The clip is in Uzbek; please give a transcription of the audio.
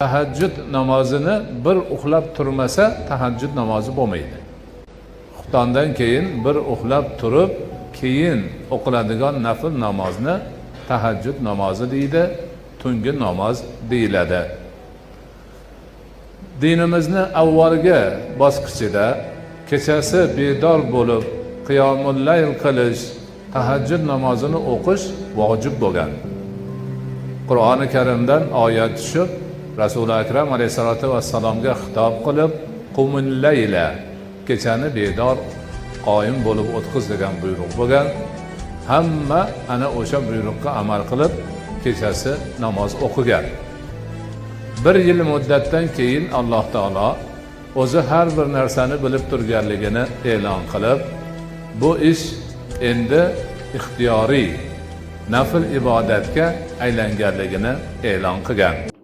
Tahajjud namozini bir uxlab turmasa, tahajjud namozi bo'lmaydi. Xuftondan keyin bir uxlab turib, keyin o'qiladigan nafl namozni tahajjud namozi deydi, tungi namoz deyiladi. Dinimizni avvalgi bosqichida kechasi bedor bo'lib qiyomul layl qilish, tahajjud namozini o'qish vojib bo'lgan. Qur'oni Karimdan oyat tushib, Rasuli Akram alayhissalotu vassalomga xitob qilib, "Qumul layla", kechani bedor qoyim bo'lib o'tqiz degan buyruq bo'lgan. Hamma ana o'sha buyruqqa amal qilib, kechasi namoz o'qigan. Bir yil muddatdan keyin Alloh taolo o'zi har bir narsani bilib turganligini e'lon qilib, bu ish endi ixtiyoriy nafl ibodatga aylanganligini e'lon qilgan.